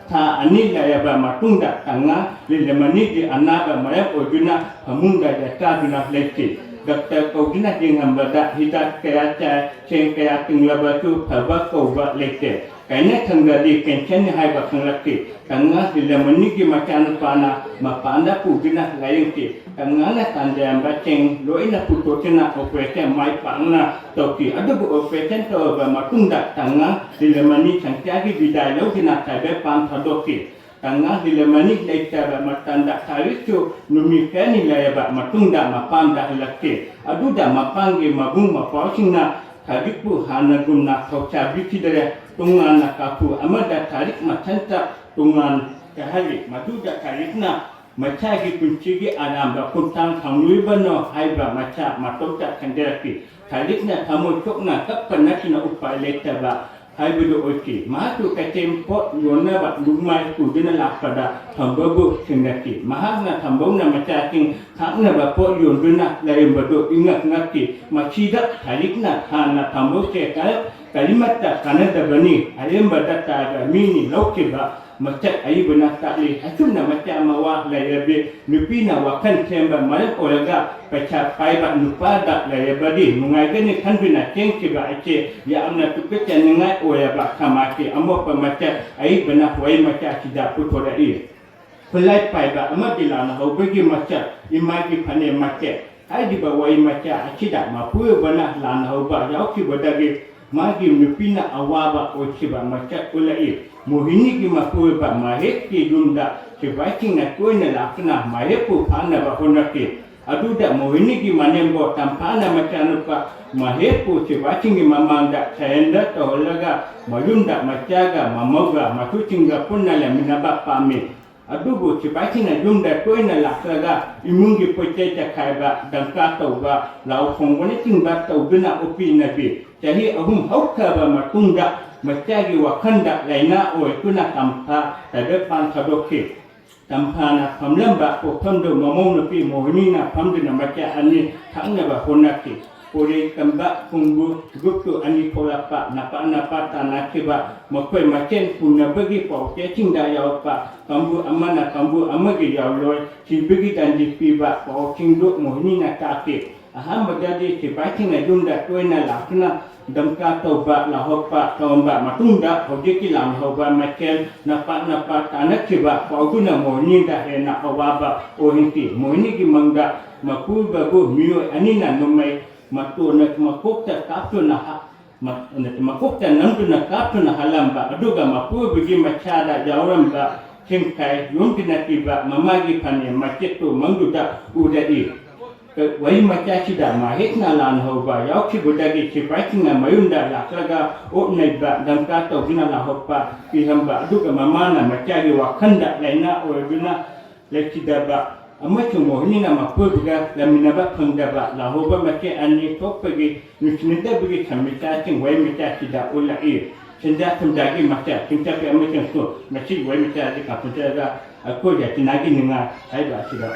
ꯊꯥ ꯑꯅꯤ ꯂꯩꯔꯕ ꯃꯇꯨꯡꯗ ꯇꯥꯡꯉ ꯂꯤꯂꯃꯅꯤꯒꯤ ꯑꯅꯥꯕ ꯃꯔꯝ ꯑꯣꯏꯗꯨꯅ ꯐꯃꯨꯡꯗ ꯌꯥꯆꯥꯗꯨꯅ ꯂꯩꯈꯤ꯫ ꯗꯥꯛꯇꯔ ꯀꯧꯗꯨꯅ ꯌꯦꯡꯍꯟꯕꯗ ꯍꯤꯗꯥꯛ ꯀꯌꯥ ꯆꯥꯏ, ꯁꯦꯟ ꯀꯌꯥ ꯇꯤꯡꯂꯕꯁꯨ ꯐꯕ ꯀꯧꯕ ꯂꯩꯇꯦ꯫ ꯀꯥꯏꯅ ꯊꯪꯗꯗꯤ cancer ꯅꯤ ꯍꯥꯏꯕ ꯈꯪꯂꯛꯈꯤ꯫ ꯇꯥꯡꯉ ꯂꯤꯂꯃꯅꯤꯒꯤ ꯃꯆꯥꯅꯨꯄꯥꯅ ꯃꯄꯥꯟꯗ ꯄꯨꯗꯨꯅ ꯂꯥꯌꯦꯡꯈꯤ꯫ ꯇꯥꯡꯉꯅ ꯇꯥꯟꯖꯔꯝꯕ ꯁꯦꯟ ꯂꯣꯏꯅ ꯄꯨꯊꯣꯛꯇꯨꯅ operation ꯃꯥꯏ ꯄꯥꯛꯅ ꯇꯧꯈꯤ꯫ ꯑꯗꯨꯕꯨ operation ꯇꯧꯔꯕ ꯃꯇꯨꯡꯗ ꯇꯥꯡꯉ ꯂꯤꯂꯃꯅꯤ ꯁꯪꯁꯥꯔꯒꯤ ꯕꯤꯗꯥꯏ ꯂꯧꯗꯨꯅ ꯁꯥꯏꯕꯔ ꯄꯥꯟ ꯊꯥꯗꯣꯛꯈꯤ꯫ ꯇꯉꯥꯏ ꯍꯤꯂꯃꯅꯤ ꯂꯩꯇꯕ ꯃꯇꯝꯗ ꯊꯥꯔꯤꯛꯁꯨ ꯅꯨꯃꯤꯠ ꯈꯔꯅꯤ ꯂꯩꯔꯕ ꯃꯇꯨꯡꯗ ꯃꯄꯥꯟꯗ ꯍꯜꯂꯛꯈꯤ꯫ ꯑꯗꯨꯗ ꯃꯄꯥꯟꯒꯤ ꯃꯕꯨꯡ ꯃꯧꯄ꯭ꯋꯥꯁꯤꯡꯅ ꯊꯥꯔꯤꯛꯄꯨ ꯍꯥꯟꯅꯒꯨꯝꯅ ꯊꯧꯁꯥꯕꯤꯈꯤꯗꯔꯦ꯫ ꯇꯣꯉꯥꯟꯅ ꯀꯥꯐꯨ ꯑꯃꯗ ꯊꯥꯔꯤꯛ ꯃꯊꯟꯇ ꯇꯣꯉꯥꯟ ꯆꯥꯍꯜꯂꯤ꯫ ꯃꯗꯨꯗ ꯊꯥꯔꯤꯛꯅ ꯃꯁꯥꯒꯤ ꯄꯨꯟꯁꯤꯒꯤ ꯑꯔꯥꯟꯕ ꯈꯣꯡꯊꯥꯡ ꯊꯥꯡꯂꯨꯔꯤꯕꯅꯣ ꯍꯥꯏꯕ ꯃꯁꯥ ꯃꯇꯣꯝꯇ ꯈꯟꯖꯔꯛꯈꯤ꯫ ꯊꯥꯔꯤꯛꯅ ꯊꯃꯣꯏ ꯁꯣꯛꯅ ꯀꯞꯄ ꯅꯠꯇꯅ ꯎꯄꯥꯏ ꯂꯩꯇꯕ ꯍꯥꯏꯕꯗꯨ ꯑꯣꯏꯈꯤ꯫ ꯃꯍꯥꯛꯁꯨ ꯀꯩꯊꯦꯜ ꯄꯣꯠ ꯌꯣꯟꯅꯕ ꯂꯨꯛꯃꯥꯏ ꯄꯨꯗꯨꯅ ꯂꯥꯛꯄꯗ ꯊꯝꯕꯧꯕꯨ ꯊꯦꯡꯅꯈꯤ꯫ ꯃꯍꯥꯛꯅ ꯊꯝꯕꯧꯅ ꯃꯆꯥꯁꯤꯡ ꯊꯥꯛꯅꯕ ꯄꯣꯠ ꯌꯣꯟꯗꯨꯅ ꯂꯩꯔꯝꯕꯗꯨ ꯏꯉꯛ ꯉꯛꯈꯤ꯫ ꯃꯁꯤꯗ ꯊꯥꯔꯤꯛꯅ ꯍꯥꯟꯅ ꯊꯝꯕꯧꯁꯦ ꯀꯔ-, ꯀꯔꯤꯃꯠꯇ ꯀꯥꯟꯅꯗꯕꯅꯤ, ꯑꯔꯦꯝꯕꯗ ꯇꯥꯕ ꯃꯤꯅꯤ ꯂꯧꯈꯤꯕ ꯃꯁꯛ ꯑꯏꯕꯅ ꯇꯥꯛꯂꯤ꯫ ꯑꯁꯨꯝꯅ ꯃꯆꯥ ꯃꯋꯥ ꯂꯩꯔꯕꯤ ꯅꯨꯄꯤꯅ ꯋꯥꯈꯜ ꯁꯦꯝꯕ ꯃꯔꯝ ꯑꯣꯏꯔꯒ ꯄꯩꯁꯥ ꯄꯥꯏꯕ ꯅꯨꯄꯥꯗ ꯂꯩꯔꯕꯗꯤ ꯅꯨꯡꯉꯥꯏꯒꯅꯤ ꯈꯟꯗꯨꯅ ꯆꯦꯟꯈꯤꯕ ꯑꯁꯤ ꯌꯥꯝꯅ ꯇꯨꯀꯠꯆꯅꯤꯡꯉꯥꯏ ꯑꯣꯏꯔꯕ ꯁꯃꯥꯖꯀꯤ ꯑꯃꯣꯠꯄ ꯃꯁꯛ ꯑꯏꯕꯅ ꯋꯥꯔꯤ ꯃꯆꯥꯁꯤꯗ ꯄꯨꯊꯣꯔꯛꯏ꯫ ꯈꯨꯠꯂꯥꯏ ꯄꯥꯏꯕ ꯑꯃꯗꯤ ꯂꯥꯟꯅꯍꯧꯕꯒꯤ ꯃꯁꯛ ꯏꯃꯥꯒꯤ ꯐꯅꯦꯛ ꯃꯁꯛ ꯍꯥꯏꯔꯤꯕ ꯋꯥꯔꯤ ꯃꯆꯥ ꯑꯁꯤꯗ ꯃꯄꯨꯔꯣꯏꯕꯅ ꯂꯥꯟꯅꯍꯧꯕ ꯌꯥꯎꯈꯤꯕꯗꯒꯤ ꯃꯥꯒꯤ ꯅꯨꯄꯤꯅ ꯑꯋꯥꯕ ꯑꯣꯏꯈꯤꯕ ꯃꯁꯛ ꯎꯠꯂꯛꯏ꯫ ꯃꯣꯍꯤꯅꯤꯒꯤ ꯃꯄꯨꯔꯣꯏꯕ ꯃꯍꯦꯛꯀꯤ ꯌꯨꯝꯗ ꯁꯤꯐꯥꯏꯁꯤꯡꯅ ꯇꯣꯏꯅ ꯂꯥꯛꯇꯨꯅ ꯃꯍꯦꯛꯄꯨ ꯐꯥꯅꯕ ꯍꯣꯠꯅꯈꯤ꯫ ꯑꯗꯨꯗ ꯃꯣꯍꯤꯅꯤꯒꯤ ꯃꯅꯦꯝꯕꯣꯛ ꯇꯝꯐꯥꯅ ꯃꯆꯥꯅꯨꯄꯥ ꯃꯍꯦꯛꯄꯨ ꯁꯤꯐꯥꯏꯁꯤꯡꯒꯤ ꯃꯃꯥꯡꯗ ꯁꯔꯦꯟꯗꯔ ꯇꯧꯍꯜꯂꯒ ꯃꯌꯨꯝꯗ ꯃꯆꯥꯒ ꯃꯃꯧꯒ ꯃꯁꯨꯁꯤꯡꯒ ꯄꯨꯟꯅ ꯂꯩꯃꯤꯟꯅꯕ ꯄꯥꯝꯃꯤ꯫ ꯑꯗꯨꯕꯨ ꯁꯤꯐꯥꯏꯁꯤꯡꯅ ꯌꯨꯝꯗ ꯇꯣꯏꯅ ꯂꯥꯛꯂꯒ ꯏꯃꯨꯡꯒꯤ ꯄꯣꯠ ꯆꯩ ꯆꯈꯥꯏꯕ, ꯗꯪꯀꯥ ꯇꯧꯕ, ꯂꯥꯎ ꯈꯣꯡꯕꯅꯆꯤꯡꯕ ꯇꯧꯗꯨꯅ ꯑꯣꯠꯄꯤ ꯅꯩꯕꯤ꯫ ꯆꯍꯤ ꯑꯍꯨꯝ ꯍꯧꯈ꯭ꯔꯕ ꯃꯇꯨꯡꯗ ꯃꯆꯥꯒꯤ ꯋꯥꯈꯜꯗ ꯂꯥꯏꯅꯥ ꯑꯣꯏꯗꯨꯅ ꯇꯝꯐꯥ ꯇꯥꯏꯕꯪꯄꯥꯟ ꯊꯥꯗꯣꯛꯈꯤ꯫ ꯇꯝꯐꯥꯅ ꯐꯝꯂꯝꯕ ꯄꯣꯠꯐꯝꯗꯨ ꯃꯃꯧ ꯅꯨꯄꯤ ꯃꯣꯍꯤꯅꯤꯅ ꯐꯝꯗꯨꯅ ꯃꯆꯥ ꯑꯅꯤ ꯊꯥꯛꯅꯕ ꯍꯣꯠꯅꯈꯤ꯫ ꯄꯣꯔꯩ ꯇꯝꯕ ꯈꯣꯡꯕꯨ ꯒ꯭ꯔꯨꯞꯇꯨ ꯑꯅꯤ ꯊꯣꯛꯂꯛꯄ, ꯅꯄꯥ ꯅꯄꯥ ꯇꯥꯟꯅꯈꯤꯕ, ꯃꯈꯣꯏ ꯃꯁꯦꯟ ꯐꯨꯅꯕꯒꯤ ꯄꯥꯎꯆꯦꯁꯤꯡꯗ ꯌꯥꯎꯔꯛꯄ, ꯀꯥꯡꯕꯨ ꯑꯃꯅ ꯀꯥꯡꯕꯨ ꯑꯃꯒꯤ ꯌꯥꯎꯔꯣꯏ ꯁꯤꯕꯒꯤ ꯗꯟꯗꯤ ꯄꯤꯕ ꯄꯥꯎꯁꯤꯡꯗꯨ ꯃꯣꯍꯤꯅꯤꯅ ꯇꯥꯈꯤ꯫ ꯑꯍꯥꯟꯕꯗꯗꯤ ꯁꯤꯐꯥꯏꯁꯤꯡꯅ ꯌꯨꯝꯗ ꯇꯣꯏꯅ ꯂꯥꯛꯇꯨꯅ ꯗꯝꯀꯥ ꯇꯧꯕ, ꯂꯥꯎꯍꯛꯄ ꯇꯧꯔꯝꯕ ꯃꯇꯨꯡꯗ ꯍꯧꯖꯤꯛꯀꯤ ꯂꯥꯟꯍꯧꯕ ꯃꯁꯦꯜ ꯅꯄꯥ ꯅꯄꯥ ꯇꯥꯟꯅꯈꯤꯕ ꯄꯥꯎꯗꯨꯅ ꯃꯣꯍꯤꯅꯤꯗ ꯍꯦꯟꯅ ꯑꯋꯥꯕ ꯑꯣꯏꯍꯟꯈꯤ꯫ ꯃꯣꯍꯤꯅꯤꯒꯤ ꯃꯪꯗ ꯃꯄꯨꯔꯣꯏꯕꯕꯨ ꯃꯤꯑꯣꯏ ꯑꯅꯤꯅ ꯅꯣꯡꯃꯩ ꯃꯇꯣꯟꯅ ꯃꯀꯣꯛꯇ ꯀꯥꯞꯇꯨꯅ ꯍꯥ-, ꯃ-, ꯃꯀꯣꯛꯇ ꯅꯝꯗꯨꯅ ꯀꯥꯞꯇꯨꯅ ꯍꯥꯠꯂꯝꯕ, ꯑꯗꯨꯒ ꯃꯄꯨꯔꯣꯏꯕꯒꯤ ꯃꯁꯥꯗ ꯌꯥꯎꯔꯝꯕ ꯁꯤꯡꯈꯥꯏ ꯌꯨꯝꯗꯨꯅ ꯄꯤꯕ ꯃꯃꯥꯒꯤ ꯐꯅꯦꯛ ꯃꯆꯦꯠꯇꯨ ꯃꯪꯗꯨꯗ ꯎꯔꯛꯏ꯫ ꯋꯥꯔꯤ ꯃꯆꯥꯁꯤꯗ ꯃꯍꯦꯛꯅ ꯂꯥꯟꯍꯧꯕ ꯌꯥꯎꯈꯤꯕꯗꯒꯤ ꯁꯤꯐꯥꯏꯁꯤꯡꯅ ꯃꯌꯨꯝꯗ ꯂꯥꯛꯂꯒ ꯑꯣꯛ ꯅꯩꯕ, ꯂꯝꯀꯥ ꯇꯧꯗꯨꯅ ꯂꯥꯎꯍꯧꯕ ꯄꯤꯍꯟꯕ, ꯑꯗꯨꯒ ꯃꯃꯥꯅ ꯃꯆꯥꯒꯤ ꯋꯥꯈꯜꯗ ꯂꯥꯏꯅꯥ ꯑꯣꯏꯗꯨꯅ ꯂꯩꯈꯤꯗꯕ ꯑꯃꯁꯨꯡ ꯃꯣꯍꯅꯤꯅ ꯃꯈꯣꯏꯕꯨꯒ ꯂꯩꯃꯤꯟꯅꯕ ꯐꯪꯗꯕ ꯂꯥꯎꯍꯧꯕ ꯃꯆꯦ ꯑꯅꯤ ꯊꯣꯛꯄꯒꯤ ꯅꯨꯡꯁꯤꯅꯗꯕꯒꯤ ꯁꯃꯤꯆꯥꯁꯤꯡ ꯋꯥꯔꯤ ꯃꯆꯥꯁꯤꯗ ꯎꯠꯂꯛꯏ꯫ ꯁꯦꯟꯖꯥ ꯊꯨꯝꯖꯥꯒꯤ ꯃꯆꯥ ꯆꯤꯡꯊꯛꯄꯤ ꯑꯃꯁꯨꯡꯁꯨ ꯃꯁꯤꯒꯤ ꯋꯥꯔꯤ ꯃꯆꯥ ꯑꯁꯤ ꯀꯝꯄ꯭ꯌꯨꯇꯔꯗ ꯑꯩꯈꯣꯏ ꯌꯥꯇꯤꯅꯥꯒꯤ ꯅꯤꯡꯉꯥꯏ ꯍꯥꯏꯕ ꯑꯁꯤꯗ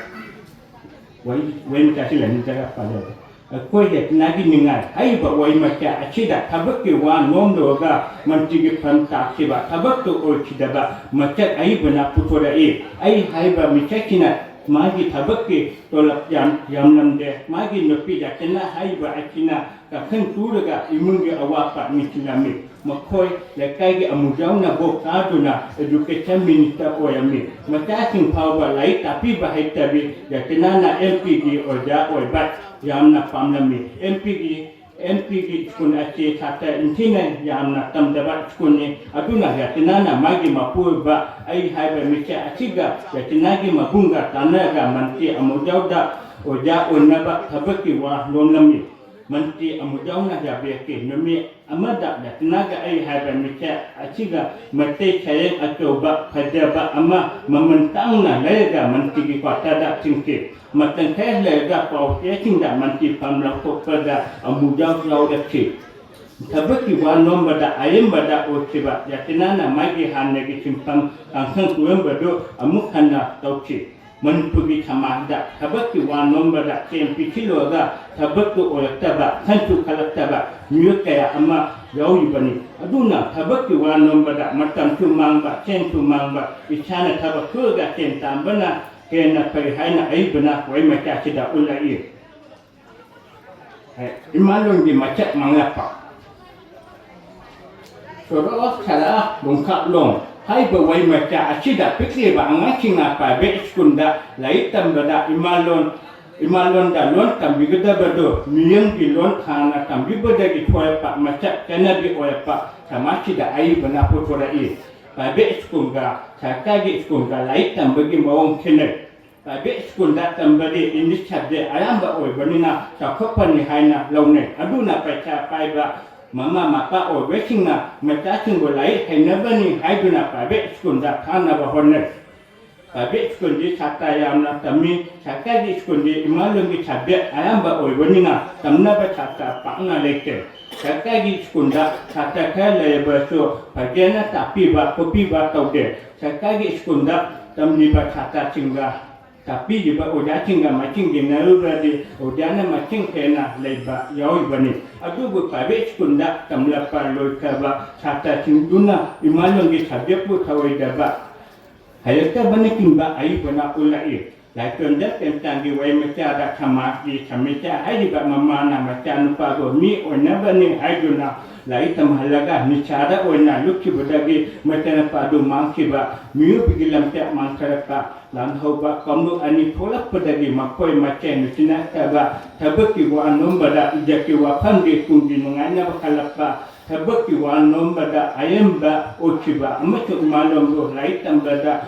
ꯋꯥꯔꯤ ꯋꯥꯔꯤ ꯃꯆꯥ ꯑꯁꯤ ꯂꯩꯃꯤꯟꯅꯔꯒ ꯄꯥꯖꯕ꯫ ꯑꯩꯈꯣꯏ ꯌꯥꯇꯤꯅꯥꯒꯤ ꯅꯤꯡꯉꯥꯏ ꯍꯥꯏꯔꯤꯕ ꯋꯥꯔꯤ ꯃꯆꯥ ꯑꯁꯤꯗ ꯊꯕꯛꯀꯤ ꯋꯥ ꯅꯣꯝꯂꯨꯔꯒ ꯃꯟꯇ꯭ꯔꯤꯒꯤ ꯐꯝ ꯇꯥꯈꯤꯕ ꯊꯕꯛꯇꯨ ꯑꯣꯏꯈꯤꯗꯕ ꯃꯆꯠ ꯑꯏꯕꯅ ꯄꯨꯊꯣꯔꯛꯏ꯫ ꯑꯩ ꯍꯥꯏꯕ ꯃꯤꯁꯛꯁꯤꯅ ꯃꯥꯒꯤ ꯊꯕꯛꯀꯤ ꯇꯣꯂꯞ ꯌꯥꯝ ꯌꯥꯝꯂꯝꯗꯦ꯫ ꯃꯥꯒꯤ ꯅꯨꯄꯤ ꯌꯥꯇꯤꯅꯥ ꯍꯥꯏꯔꯤꯕ ꯑꯁꯤꯅ ꯀꯥꯡꯈꯟ ꯇꯨꯔꯒ ꯏꯃꯨꯡꯒꯤ ꯑꯋꯥꯠꯄ ꯃꯦꯟꯁꯤꯜꯂꯝꯃꯤ꯫ ꯃꯈꯣꯏ ꯂꯩꯀꯥꯏꯒꯤ ꯑꯃꯨꯖꯥꯎꯅ ꯚꯣꯠ ꯀꯥꯗꯨꯅ education minister ꯑꯣꯏꯔꯝꯃꯤ꯫ ꯃꯆꯥꯁꯤꯡ ꯐꯥꯎꯕ ꯂꯥꯏꯔꯤꯛ ꯇꯥꯛꯄꯤꯕ ꯍꯩꯇꯕꯤ ꯌꯥꯇꯤꯅꯥꯅ ꯑꯦꯝ ꯄꯤꯒꯤ ꯑꯣꯖꯥ ꯑꯣꯏꯕ ꯌꯥꯝꯅ ꯄꯥꯝꯂꯝꯃꯤ꯫ ꯑꯦꯝ ꯄꯤꯒꯤ ꯑꯦꯝ ꯄꯤꯒꯤ ꯁ꯭ꯀꯨꯜ ꯑꯁꯤ ꯁꯥꯇ꯭ꯔ ꯅꯤꯡꯊꯤꯅ ꯌꯥꯝꯅ ꯇꯝꯗꯕ ꯁ꯭ꯀꯨꯜꯅꯤ꯫ ꯑꯗꯨꯅ ꯌꯥꯇꯤꯅꯥꯅ ꯃꯥꯒꯤ ꯃꯄꯨꯔꯣꯏꯕ ꯑꯩ ꯍꯥꯏꯕ ꯃꯤꯁꯛ ꯑꯁꯤꯒ ꯌꯥꯇꯤꯅꯥꯒꯤ ꯃꯕꯨꯡꯒ ꯇꯥꯟꯅꯔꯒ ꯃꯟꯇ꯭ꯔꯤ ꯑꯃꯨꯖꯥꯎꯗ ꯑꯣꯖꯥ ꯑꯣꯏꯅꯕ ꯊꯕꯛꯀꯤ ꯋꯥ ꯂꯣꯟꯂꯝꯃꯤ꯫ ꯃꯟꯇ꯭ꯔꯤ ꯑꯃꯨꯖꯥꯎꯅ ꯌꯥꯕꯤꯔꯛꯈꯤ꯫ ꯅꯨꯃꯤꯠ ꯑꯃꯗ ꯌꯥꯇꯤꯅꯥꯒ ꯑꯩ ꯍꯥꯏꯕ ꯃꯤꯁꯛ ꯑꯁꯤꯒ ꯃꯩꯇꯩ ꯁꯩꯔꯦꯡ ꯑꯆꯧꯕ ꯐꯖꯕ ꯑꯃ ꯃꯃꯜ ꯇꯥꯡꯅ ꯂꯩꯔꯒ ꯃꯟꯇ꯭ꯔꯤꯒꯤ ꯀ꯭ꯋꯥꯇꯔꯗ ꯊꯤꯡꯈꯤ꯫ ꯃꯇꯝ ꯈꯔ ꯂꯩꯔꯒ ꯄꯥꯎ ꯆꯦꯁꯤꯡꯗ ꯃꯟꯇ꯭ꯔꯤ ꯐꯝ ꯂꯧꯊꯣꯛꯄꯗ ꯑꯃꯨꯖꯥꯎ ꯌꯥꯎꯔꯛꯈꯤ꯫ ꯊꯕꯛꯀꯤ ꯋꯥ ꯅꯣꯝꯕꯗ ꯑꯔꯦꯝꯕꯗ ꯑꯣꯏꯈꯤꯕ ꯌꯥꯇꯤꯅꯥꯅ ꯃꯥꯒꯤ ꯍꯥꯟꯅꯒꯤ ꯁꯤꯟꯐꯝ ꯀꯥꯡꯈꯟ ꯇꯨꯔꯝꯕꯗꯨ ꯑꯃꯨꯛ ꯍꯟꯅ ꯇꯧꯈꯤ꯫ ꯃꯅꯤꯄꯨꯔꯒꯤ ꯁꯃꯥꯖꯗ ꯊꯕꯛꯀꯤ ꯋꯥ ꯅꯣꯝꯕꯗ ꯁꯦꯟ ꯄꯤꯁꯤꯜꯂꯨꯔꯒ ꯊꯕꯛꯇꯨ ꯑꯣꯏꯔꯛꯇꯕ, ꯈꯟꯁꯨ ꯈꯜꯂꯛꯇꯕ ꯃꯤꯑꯣꯏ ꯀꯌꯥ ꯑꯃ ꯌꯥꯎꯔꯤꯕꯅꯤ꯫ ꯑꯗꯨꯅ ꯊꯕꯛꯀꯤ ꯋꯥ ꯅꯣꯝꯕꯗ ꯃꯇꯝꯁꯨ ꯃꯥꯡꯕ, ꯁꯦꯟꯁꯨ ꯃꯥꯡꯕ, ꯏꯁꯥꯅ ꯊꯕꯛ ꯁꯨꯔꯒ ꯁꯦꯟ ꯇꯥꯟꯕꯅ ꯍꯦꯟꯅ ꯐꯩ ꯍꯥꯏꯅ ꯑꯏꯕꯅ ꯋꯥꯔꯤ ꯃꯆꯥꯁꯤꯗ ꯎꯠꯂꯛꯏ꯫ ꯏꯃꯥꯂꯣꯟꯒꯤ ꯃꯆꯠ ꯃꯥꯡꯂꯛꯄ꯫ ꯁꯣꯔꯣꯛ ꯁꯔꯥ ꯂꯣꯡꯈꯥꯛꯂꯣꯡ ꯍꯥꯏꯕ ꯋꯥꯔꯤ ꯃꯆꯥ ꯑꯁꯤꯗ ꯄꯤꯛꯂꯤꯕ ꯑꯉꯥꯡꯁꯤꯡꯅ private ꯁ꯭ꯀꯨꯜꯗ ꯂꯥꯏꯔꯤꯛ ꯇꯝꯕꯗ ꯏꯃꯥꯂꯣꯟ, ꯏꯃꯥꯂꯣꯟꯗ ꯂꯣꯟ ꯇꯝꯕꯤꯒꯗꯕꯗꯨ ꯃꯤꯔꯝꯒꯤ ꯂꯣꯟ ꯍꯥꯟꯅ ꯇꯝꯕꯤꯕꯗꯒꯤ ꯊꯣꯛꯂꯛꯄ ꯃꯆꯠ ꯆꯠꯅꯕꯤ ꯑꯣꯏꯔꯛꯄ ꯁꯃꯥꯖꯁꯤꯗ ꯑꯏꯕꯅ ꯄꯨꯊꯣꯔꯛꯏ꯫ Private schoolꯒ ꯁꯔꯀꯥꯔꯒꯤ schoolꯒ ꯂꯥꯏꯔꯤꯛ ꯇꯝꯕꯒꯤ ꯃꯑꯣꯡ ꯈꯦꯠꯅꯩ꯫ Private schoolꯗ ꯇꯝꯕꯗꯤ English subject ꯑꯌꯥꯝꯕ ꯑꯣꯏꯕꯅꯤꯅ ꯆꯥꯎꯈꯠꯄꯅꯤ ꯍꯥꯏꯅ ꯂꯧꯅꯩ꯫ ꯑꯗꯨꯅ ꯄꯩꯁꯥ ꯄꯥꯏꯕ ꯃꯃꯥ ꯃꯄꯥ ꯑꯣꯏꯕꯁꯤꯡꯅ ꯃꯆꯥꯁꯤꯡꯕꯨ ꯂꯥꯏꯔꯤꯛ ꯍꯩꯅꯕꯅꯤ ꯍꯥꯏꯗꯨꯅ private schoolꯗ ꯊꯥꯅꯕ ꯍꯣꯠꯅꯩ꯫ Private schoolꯗꯤ ꯁꯥꯇ꯭ꯔ ꯌꯥꯝꯅ ꯇꯝꯃꯤ꯫ ꯁꯔꯀꯥꯔꯒꯤ schoolꯗꯤ ꯏꯃꯥꯂꯣꯟꯒꯤ subject ꯑꯌꯥꯝꯕ ꯑꯣꯏꯕꯅꯤꯅ ꯇꯝꯅꯕ ꯁꯥꯇ꯭ꯔ ꯄꯥꯛꯅ ꯂꯩꯇꯦ꯫ ꯁꯔꯀꯥꯔꯒꯤ schoolꯗ ꯁꯥꯇ꯭ꯔ ꯈꯔ ꯂꯩꯔꯕꯁꯨ ꯐꯖꯅ ꯇꯥꯛꯄꯤꯕ ꯈꯣꯠꯄꯤꯕ ꯇꯧꯗꯦ꯫ ꯁꯔꯀꯥꯔꯒꯤ schoolꯗ ꯇꯝꯂꯤꯕ ꯁꯥꯇ꯭ꯔꯁꯤꯡꯒ ꯇꯥꯛꯄꯤꯔꯤꯕ ꯑꯣꯖꯥꯁꯤꯡꯒ ꯃꯁꯤꯡ ꯌꯦꯡꯅꯔꯨꯔꯗꯤ ꯑꯣꯖꯥꯅ ꯃꯁꯤꯡ ꯍꯦꯟꯅ ꯂꯩꯕ ꯌꯥꯎꯔꯤꯕꯅꯤ꯫ ꯑꯗꯨꯕꯨ private schoolꯗ ꯇꯝꯂꯛꯄ ꯂꯣꯏꯈ꯭ꯔꯕ ꯁꯥꯇ꯭ꯔꯁꯤꯡꯗꯨꯅ ꯏꯃꯥꯂꯣꯟꯒꯤ subjectꯄꯨ ꯊꯧꯑꯣꯏꯗꯕ ꯍꯩꯔꯛꯇꯕꯅꯆꯤꯡꯕ ꯑꯏꯕꯅ ꯎꯠꯂꯛꯏ꯫ ꯂꯥꯏꯀ꯭ꯔꯝꯗ ꯄ꯭ꯔꯦꯝꯆꯥꯟꯒꯤ ꯋꯥꯔꯤ ꯃꯆꯥꯗ ꯁꯃꯥꯖꯀꯤ ꯁꯃꯤꯇꯥ ꯍꯥꯏꯔꯤꯕ ꯃꯃꯥꯅ ꯃꯆꯥꯅꯨꯄꯥꯕꯨ ꯃꯤ ꯑꯣꯏꯅꯕꯅꯤ ꯍꯥꯏꯗꯨꯅ ꯂꯥꯏꯔꯤꯛ ꯇꯝꯍꯜꯂꯒ ꯅꯤꯁꯥꯗ ꯑꯣꯏꯅ ꯂꯨꯞꯈꯤꯕꯗꯒꯤ ꯃꯆꯥꯅꯨꯄꯥ ꯑꯗꯨ ꯃꯥꯡꯈꯤꯕ, ꯃꯤꯑꯣꯏꯕꯒꯤ ꯂꯝꯆꯠ ꯃꯥꯡꯊꯔꯛꯄ, ꯂꯥꯟꯍꯧꯕ ꯀꯥꯡꯂꯨꯞ ꯑꯅꯤ ꯊꯣꯛꯂꯛꯄꯗꯒꯤ ꯃꯈꯣꯏ ꯃꯁꯦꯟ ꯅꯨꯡꯁꯤꯅꯔꯛꯇꯕ, ꯊꯕꯛꯀꯤ ꯋꯥ ꯅꯣꯝꯕꯗ ꯏꯖꯠꯀꯤ ꯋꯥꯐꯝꯗꯤ ꯇꯨꯡꯒꯤ ꯅꯨꯡꯉꯥꯏꯅꯕ ꯈꯜꯂꯛꯄ, ꯊꯕꯛꯀꯤ ꯋꯥ ꯅꯣꯝꯕꯗ ꯑꯌꯥꯝꯕ ꯑꯣꯏꯈꯤꯕ ꯑꯃꯁꯨꯡ ꯏꯃꯥꯂꯣꯟꯕꯨ ꯂꯥꯏꯔꯤꯛ ꯇꯝꯕꯗ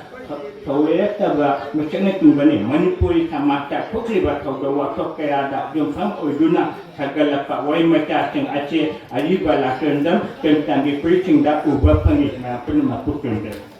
ꯊꯧꯑꯣꯏꯔꯛꯇꯕ ꯃꯁꯛꯅꯆꯤꯡꯕꯅꯤ꯫ ꯃꯅꯤꯄꯨꯔꯤ ꯁꯃꯥꯖꯇ ꯊꯣꯛꯂꯤꯕ ꯊꯧꯗꯣꯛ ꯋꯥꯊꯣꯛ ꯀꯌꯥꯗ ꯌꯨꯝꯐꯝ ꯑꯣꯏꯗꯨꯅ ꯁꯥꯒꯠꯂꯛꯄ ꯋꯥꯍꯩ ꯃꯆꯥꯁꯤꯡ ꯑꯁꯤ ꯑꯔꯤꯕ ꯂꯥꯏꯁ꯭ꯔꯝꯗꯝ ꯄ꯭ꯔꯦꯝꯆꯥꯟꯒꯤ ꯐꯨꯔꯤꯠꯁꯤꯡꯗ ꯎꯕ ꯐꯪꯏ꯫ ꯃꯌꯥꯝ ꯄꯨꯝꯅꯃꯛꯄꯨ ꯈꯨꯔꯨꯝꯖꯔꯤ꯫